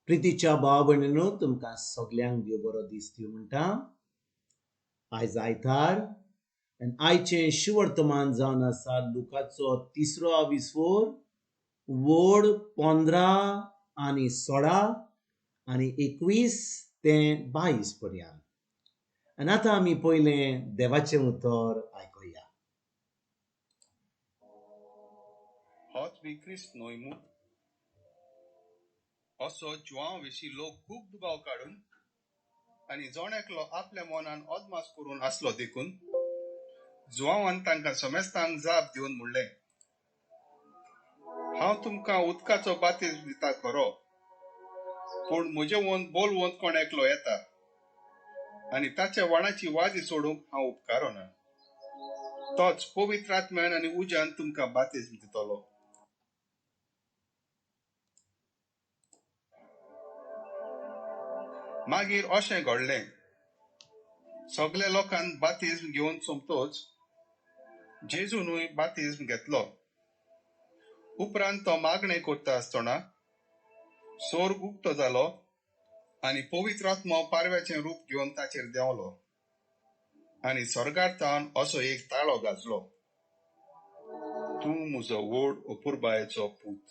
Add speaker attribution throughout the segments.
Speaker 1: प्रितीच्या भाव भयणीनो, तुमकां सगल्यांक देव बरो दीस दिवं म्हणटा. आयज आयतार आनी आयचें शिवर्तमान जावन आसा लुकाचो तिसरो आविस्वोर वड 15 आनी 16 आनी 21 ते 22 पर्यंत. आनी आतां आमी पयलें देवाचें उतर आयकुया.
Speaker 2: होच बी क्रिस्त न्हय मूं? असो जुआंव विशीं लोक खूब दुबाव काडून आनी जण एकलो आपल्या मनान अदमास करून आसलो देखून जुआंवान तांकां समेस्तांक जाप दिवन म्हणलें, हांव तुमकां उदकाचो बातीज दिता खरो, पूण म्हजे वंत बोलवंत कोण एकलो येता आनी ताच्या वाणाची वाजी सोडूंक हांव उपकारना. तोच पवित्र आत्म्यान आनी उज्यान तुमकां बातीज दितलो. मागीर अशें घडलें, सगल्या लोकान बातिज्म घेवन सोंपतोच जेजूनूय बातिज्म घेतलो. उपरांत तो मागणें करता आसतना सोर्ग उक्तो जालो आनी पवित्र आत्मो पारव्याचें रूप घेवन ताचेर देंवलो आनी स्वर्गार तावन असो एक ताळो गाजलो, तूं म्हजो व्हड अपुरबायेचो पूत,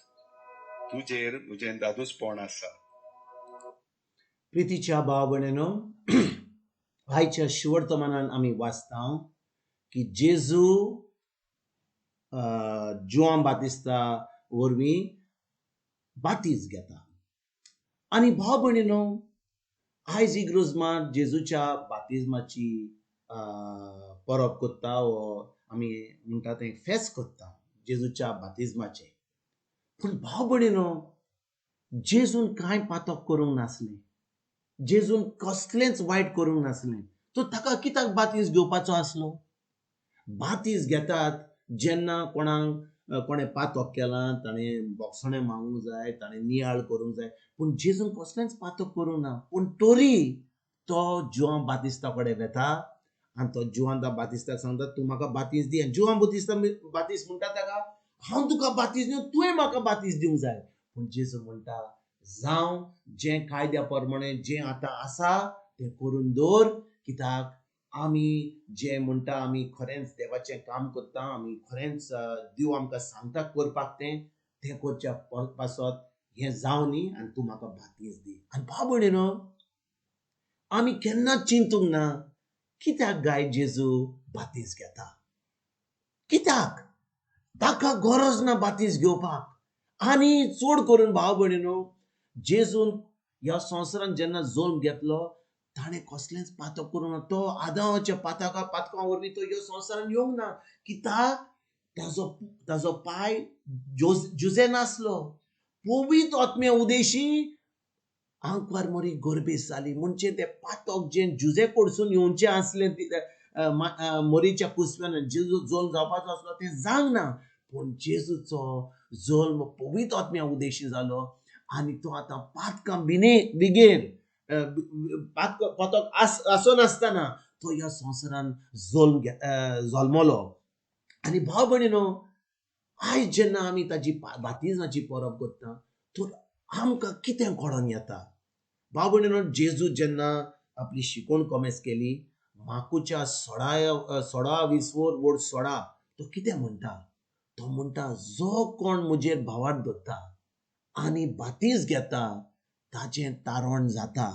Speaker 2: तुजेर म्हजें दादूसपण आसा.
Speaker 1: प्रितीच्या भाव भयणीनो, आयच्या शिवर्तमानान आमी वाचता की जेजू जुआंव बातिस्ता वरवीं बातीज घेता. आनी भाव भयणीनो, आयज इग्रोजमान जेजूच्या बातिज्माची परब करता वो आमी म्हणटा तें फेस्त करता जेजूच्या बातिज्माचें. पूण भाव भयणीनो, जेजून कांय पातक करूंक नासलें, जेजून कसलेंच वायट करूंक नासलें, तो ताका कित्याक बातीज घेवपाचो आसलो? बातीज घेतात जेन्ना कोणाक कोणें पातक केलां ताणें बोगसणें मागूंक जाय, ताणें नियाळ करूंक जाय. पूण जेजून कसलेंच पातक करूंक ना, पूण तरी तो जुआंव बातिस्ता कडेन वेता आनी तो जुआंव बातिस्ताक सांगता, तूं म्हाका बातीज दी. आनी जुआंव बातिस्ता बातीज म्हणटा ताका, हांव तुका बातीज दिवं, तुवें म्हाका बातीज दिवंक जाय. पूण जेजू म्हणटा, जावं जें कायद्या प्रमाणे जें आतां आसा तें करून दवर, कित्याक आमी जें म्हणटा आमी खरेंच देवाचें काम करता, आमी खरेंच देव आमकां सांगता करपाक तें तें करच्या पासत हें जावं न्ही आनी तूं म्हाका बातीज दी. आनी भाव भयणीनो, आमी केन्नाच चिंतूंक ना कित्याक गाय जेजू बातीज घेता, कित्याक ताका गरज ना बातीज घेवपाक. आनी चड करून भाव भयणीनो, जेजून ह्या संवसारांत जेन्ना जल्म घेतलो ताणें कसलेंच पातक करूंक ना. तो आदावाच्या पातकां वरवीं तो ह्या संवसारांत येवंक ना, कित्याक ताजो ताजो पांय जुजे नासलो. पवित्र आत्म्या उदेशी आंकवार मरी गर्भेस जाली, म्हणजे तें पातक जें जुजे कडसून येवचें आसलें मरीच्या कुसव्यान जेजू जल्म जावपाचो आसलो तें जावंक ना. पूण जेजूचो जल्म पवित्र आत्म्या उदेशी जालो आनी तो आतां पातकां बिने बिगेर पातक आसनासतना तो ह्या संवसारान जल्म जल्मलो. आनी भाव भयणीनो, आयज जेन्ना आमी ताजी बातिज्माची परब करता तर आमकां कितें कळोन येता? भाव भयणीनो, जेजू जेन्ना आपली शिकवण कोमेस केली माकूच्या 16 20 वड 16, तो कितें म्हणटा? तो म्हणटा, जो कोण म्हजेर भावार्थ दवरता आनी बातीज घेता ताचें तारण जाता.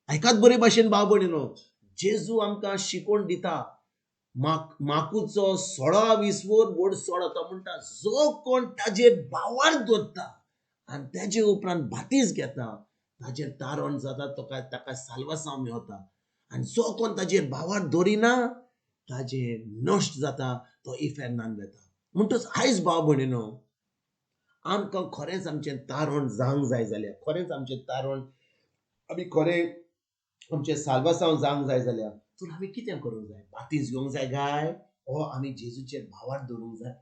Speaker 1: आयकात बरे भाशेन भाव भयणीनो, जेजू आमकां शिकवण दिता माकूचो 16 20 वड 16, तो म्हणटा जो कोण ताजेर भावार्थ दवरता आनी ताजे उपरांत बातीज घेता ताजें तारण जाता, ताका साल्वासांव मेवता. आनी जो कोण ताजेर भावार्थ दवरिना ताजें नश्ट जाता, तो इफेर्नान वेता. म्हणटच आयज भाव भयणीनो, आमकां खरेंच आमचें तारण जावंक जाय जाल्यार, खरेंच आमचें तारण आमी खरें आमचें साल्वासांव जावंक जाय जाल्यार तर आमी कितें करूंक जाय? बातीज घेवंक जाय गाय, ओ आमी जेजूचेर भावार्थ दवरूंक जाय.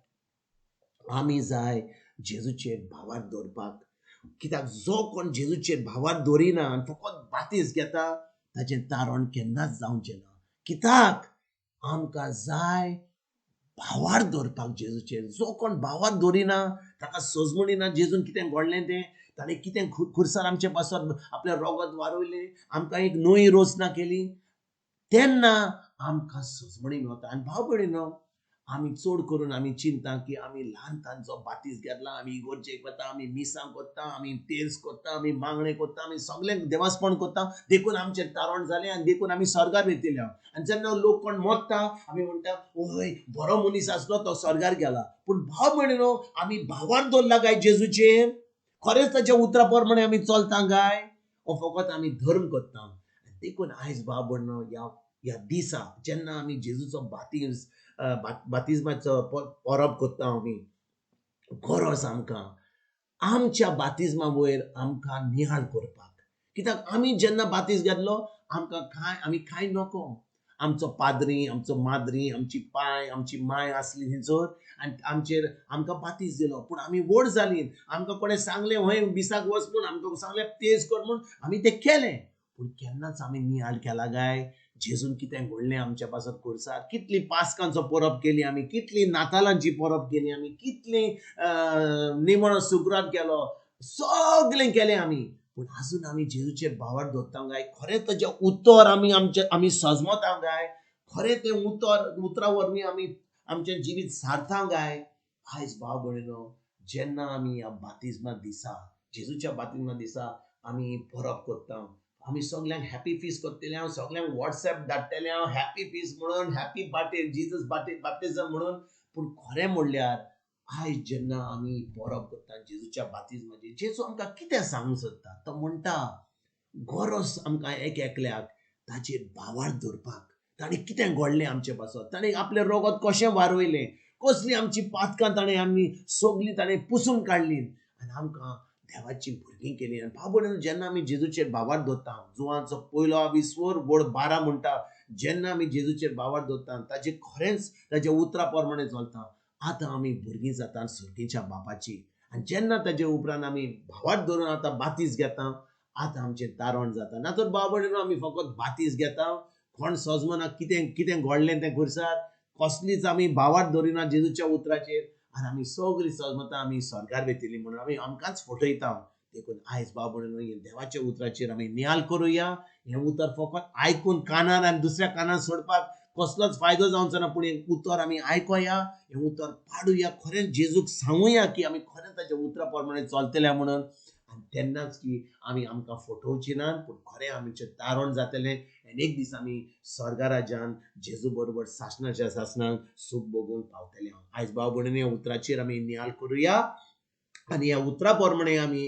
Speaker 1: आमी जाय जेजूचेर भावार्थ दवरपाक, कित्याक जो कोण जेजूचेर भावार्थ दवरिना आनी फकत बातीज घेता ताचें तारण केन्नाच जावचें ना. कित्याक आमकां जाय भावार्थ दवरपाक जेजूचेर. जो कोण भावार्थ दवरिना, ताका सजमणी ना जेजून कितें घडलें तें, ताणें कितें खुरसार आमचे पासत आपलें रोगत वारयलें, आमकां एक नवी रचना केली, तेन्ना आमकां सजमणी मेवता. आनी भाव भयणीनो, आमी चड करून आमी चिंता की आमी ल्हान तांचो बातीस घेतला, आमी इगोर्जेक वता, आमी मिसां करता, आमी तेर्स करता, आमी मागणें करता, आमी सगळें देवासपण करता, देखून आमचें तारण जालें आनी देखून आमी स्वर्गार वयतले. आनी जेन्ना लोक कोण मरता आमी म्हणटा वय बरो मनीस आसलो तो स्वर्गार गेला. पूण भाव भयणीनो, आमी भावार दवरला काय जेजूचेर? खरेंच ताच्या उतरा प्रमाणे आमी चलता काय ओ फकत आमी धर्म करता? देखून आयज भाव भयणीनो, ह्या दिसा जेन्ना आमी जेजूचो बातीज बातिज्माचो परब करता, आमी गरज आमकां आमच्या बातिज्मा वयर आमकां निहाळ करपाक. कित्याक आमी जेन्ना बातीज घेतलो आमकां कांय आमी कांय नको. आमचो पाद्री, आमचो माद्री, आमची पाय, आमची माय आसली थंयसर आनी आमचेर आमकां बातीज दिलो. पूण आमी व्हड जालीं, आमकां कोणें सांगलें हय मिसाक वच म्हूण, आमकां सांगलें तेज कर म्हूण, आमी तें केलें. पूण केन्नाच आमी निहाळ केला काय जेजून कितें घडलें आमच्या पासत खुरसार? कितली पास्कांचो परब केली आमी, कितली नातालांची परब केली आमी, कितली निमणो सुक्रात केलो, सगळें केलें आमी. पूण आजून आमी जेजूचेर भावार दवरता काय? खरें ताजें उतर आमी आमचें आमी सजमता काय? खरें तें उतर उतरा वरवीं आमी आमचें जिवीत सारता काय? आयज भाव भयणीनो, जेन्ना आमी ह्या बातिज्मा दिसा, जेजूच्या बातिज्मा दिसा आमी परब करता, आमी सगल्यांक हॅपी फीस करतले हांव, सगल्यांक वॉट्सएप धाडटले हांव हॅपी फीस म्हणून, हॅपी बाटे जीजस बाटे बाप्टिजम म्हणून. पूण खरें म्हणल्यार आयज जेन्ना आमी परब करता जेजूच्या बातिज्माची, जेजू आमकां कितें सांगूंक सोदता? तो म्हणटा गरज आमकां एक एकल्याक ताचेर भावार दवरपाक. ताणें कितें घडलें आमचे पासत, ताणें आपलें रोगत कशें वारयलें, कसलीं आमची पातकां ताणें आमी सगलीं ताणें पुसून काडलीं आनी आमकां देवाची भुरगीं केली. आनी भाव भयणीनो, जेन्ना आमी जेजूचेर भावार दवरता, जुवांचो पयलो आविस्वर बोड 12 म्हणटा, जेन्ना आमी जेजूचेर भावार दवरता, ताजे खरेंच ताच्या उतरा प्रमाणे चलता, आतां आमी भुरगीं जाता सर्गीच्या बापाची. आनी जेन्ना ताजे उपरांत आमी भावार धरून आतां बातीस घेता, आतां आमचें तारण जाता. ना तर भाव भयणीनो, आमी फकत बातीस घेता, कोण सजमना कितें कितें घडलें तें खुरसार, कसलीच आमी भावार दवरिना जेजूच्या उतराचेर, आनी आमी सगळीं सजमता आमी स्वर्गार वयतली म्हणून आमी आमकांच फटयता. देखून आयज भाव भयणीनो, देवाच्या उतराचेर आमी निहाल करुया. हें उतर फकत आयकून कानार आनी दुसऱ्या कानार सोडपाक कसलोच फायदो जावचो ना, पूण हें उतर आमी आयकोया, हें उतर पाडुया, खरेंच जेजूक सांगुया की आमी खरेंच ताच्या उतरा प्रमाणे चलतले म्हणून. आनी तेन्नाच की आमी आमकां फटोवची ना, पूण खरें आमचें तारण जातलें आनी एक दीस आमी स्वर्गा राज्यान जेजू बरोबर सासणाच्या सासणाक सूख भोगूंक पावतले. आयज भाव भयणींनी, ह्या उतराचेर आमी निहाल करुया आनी ह्या उतरा प्रमाणे आमी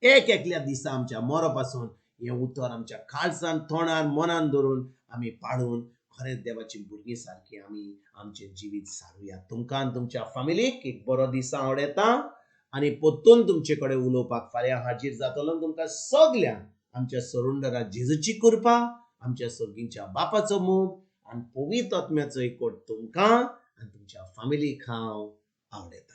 Speaker 1: एक एकल्या दिसा आमच्या मरो पासून हें उतर आमच्या काळजान, तोंडान, मनान धरून आमी पाडून खरेंच देवाची भुरगीं सारकी आमी आमचें जिवीत सारुया. तुमकां आनी तुमच्या फामिलीक एक बरो दीस आवडटा आनी परतून तुमचे कडेन उलोवपाक फाल्यां हाजीर जातलो. तुमकां सगल्यांक आमच्या सरुंडरा जेजूची कृपा, आमच्या सर्गीच्या बापाचो मोग आनी पवित्र आत्म्याचो एकवट तुमकां आनी तुमच्या फामिलीक हांव आवडटा.